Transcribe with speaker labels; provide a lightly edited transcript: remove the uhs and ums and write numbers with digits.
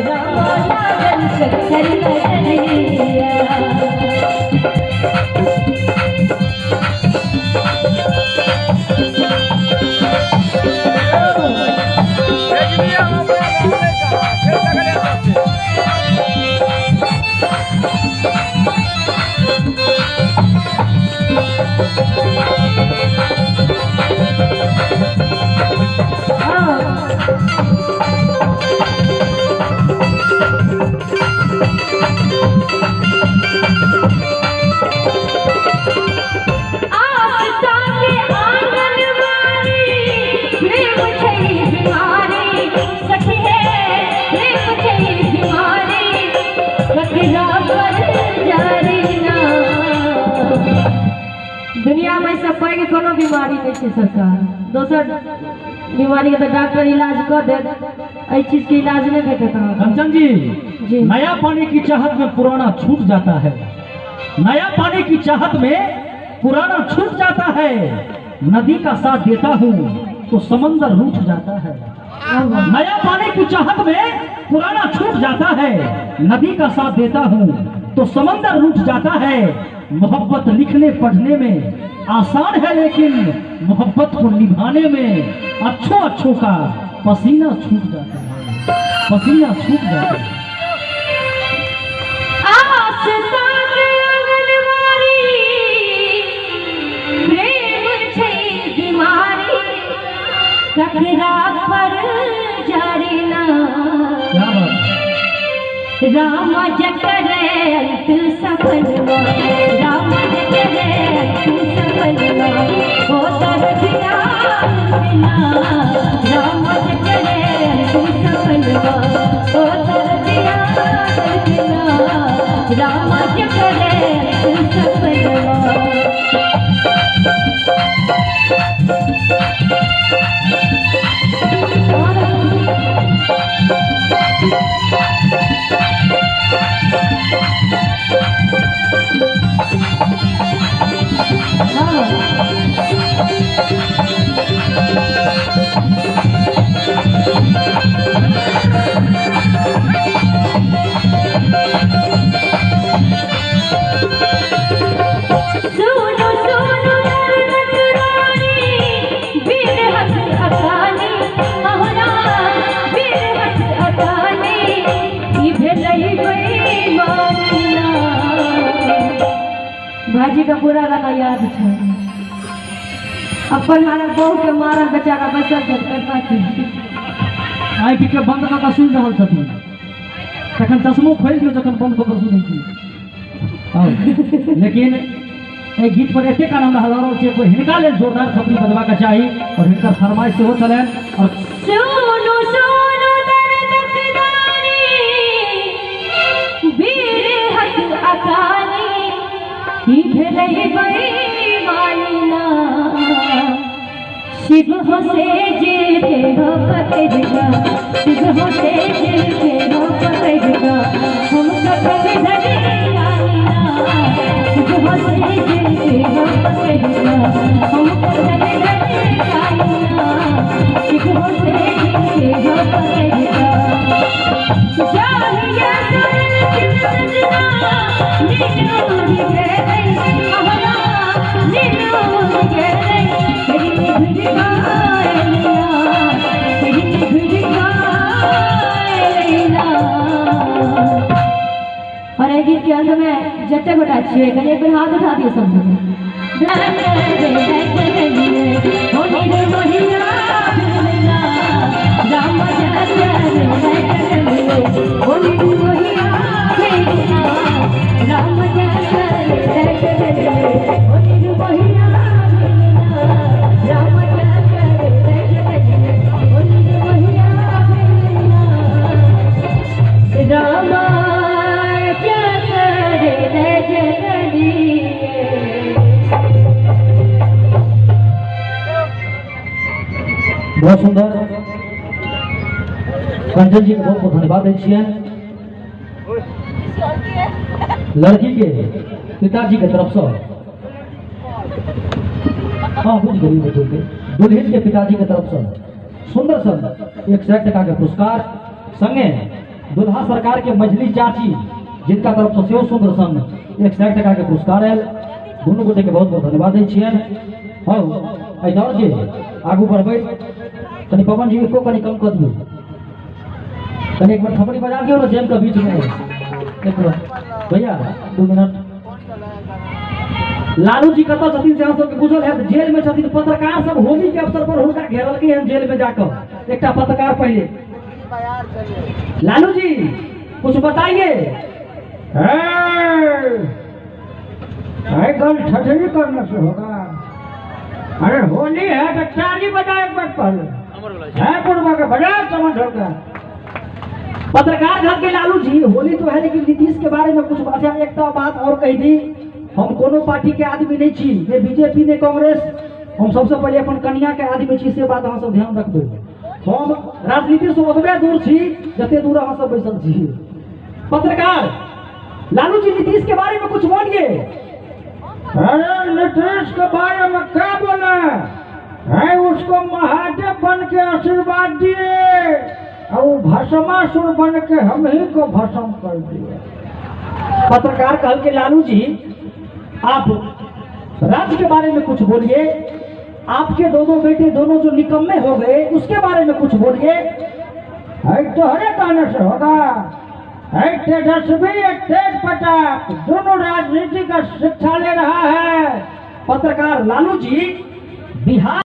Speaker 1: रामा लागल ककर नजरिया। आस्था के आंगनबाड़ी प्रेम छै बीमारी, सखी हे प्रेम छै बीमारी, ककरा पर जारी ना। दुनिया में सब पैघ कोनो बीमारी नहीं छै सरकार। दोसर बीमारी के तो डॉक्टर इलाज कऽ देत, एहि चीज के इलाज नहीं भेटत अहाँके।
Speaker 2: कंचन जी,
Speaker 1: जी।
Speaker 2: नया पानी की चाहत में पुराना छूट जाता है, नया पानी की चाहत में पुराना छूट जाता है, नदी का साथ देता हूँ तो समंदर रूठ जाता है। नया पानी की चाहत में पुराना छूट जाता है, नदी का साथ देता हूँ तो समंदर रूठ जाता है। मोहब्बत लिखने पढ़ने में आसान है, लेकिन मोहब्बत को निभाने में अच्छों अच्छों का पसीना छूट जाता है, पसीना छूट जाता है।
Speaker 1: आस्था के आंगनबाड़ी प्रेम छै बीमारी, ककरा पर जारी ना।
Speaker 2: क्या बात है?
Speaker 1: राम जकरे अंत सपनवा, राम जकरे अंत सपनवा, ओ तर ध्यान बिना। राम जकरे अंत सपनवा, ओ तर ध्यान बिना। राम जकरे अंत सपनवा। सुनो सुनो दर्दक रानी, बीर हक अकानी, अहोरा बीर हक अकानी, ई भेलै बेईमानी ना। भाजी का पूरा गाना याद छै। अपन हारा बहू के मारल बेचारा बैसल छै, करता की?
Speaker 2: आँखि के बंद कऽ कऽ सुनि रहल छथिन, तखन चश्मो खोलि दियौ जखन बंद कऽ कऽ सुनै छी। हँ, लेकिन एहि गीत पर एतेक आनंद हला रहल छै, कोई हिनका लेल जोरदार थपड़ी बजबाक चाही और हिनकर फरमाइश सेहो छलनि। और
Speaker 1: सुनो सुनो दर्दक रानी, बीर हक अकानी, ई भेलै बेईमानी ना। शिव हो से जे के हो पकड़गा, शिव हो से जे के हो पकड़गा, हम कखन धरी रानी ना। शिव हो से जे के हो पकड़गा, हम कखन धरी रानी ना। शिव हो से जे के हो पकड़गा। जाहिया सरल सजना, नीनूर गेलै अहरा, नीनूर गेलै, तेरी घुर तेरी घुर। और एहि गीत के अंत में जते गोटा छियै कनि एक बेर हाथ उठा दियौ सब। राम
Speaker 2: बहुत सुंदर कंचन जी के बहुत बहुत धन्यवाद दै छियनि। लड़की के पिताजी के तरफ से, हाँ बुझ गई बुझ गई, दुल्हन के पिताजी के तरफ से सुंदर सन 100 टका के पुरस्कार संगे दुल्हा सरकार के मझली चाची जिनका तरफ से सेहो सुंदर सन 100 टका के पुरस्कार आयल। दुनू गोटे के बहुत बहुत धन्यवाद दै छियनि। हौ एहि दौड़ के आगू बढ़बै कनि पवन जी को कनि कम कऽ दियौ, कनि एक बार थपड़ी बजा दियौ ने जैम के बीच में। एक मिनट भैया 2 मिनट। लालू जी कतऽ छथिन से अहाँ सबके बुझल हैत, जेल में छथिन। पत्रकार सब होली के अवसर पर हुनका घेरलकै हन जेल में जाकऽ। एकटा पत्रकार पहिले, लालू जी कुछ बताइए।
Speaker 3: गल ठठरी करने से होगा। अरे होली है तो ताली बजा एक बार पहले है बुढ़वा के बजा समझ होगा।
Speaker 2: पत्रकार घर के लालू जी होली तो है लेकिन नीतीश के बारे में कुछ बात। एक बात और कही दी, हम कोनो पार्टी के आदमी नहीं छी, ने बीजेपी ने कांग्रेस। हम सबसे पहले अपन कन्या के आदमी छी, से बात अहाँ सब ध्यान रखबै। हम राजनीति से ओतबे दूर छी जते दूर अहाँ सब बैसल छी। पत्रकार लालू जी नीतीश के बारे में कुछ बोलिए।
Speaker 3: अरे नीतीश के बारे में क्या बोला है, उसको महादेव बन के आशीर्वाद दिए और भस्मासुर बन के हम ही को भस्म कर दिए।
Speaker 2: पत्रकार कहल के लालू जी आप राज्य के बारे में कुछ बोलिए, आपके दोनों बेटे दोनों जो निकम्मे हो गए उसके बारे में कुछ बोलिए।
Speaker 3: है तो हरे कहने से होगा। है तेजस्वी तेज प्रताप दोनों राजनीति का शिक्षा ले रहा है।
Speaker 2: पत्रकार लालू जी बिहार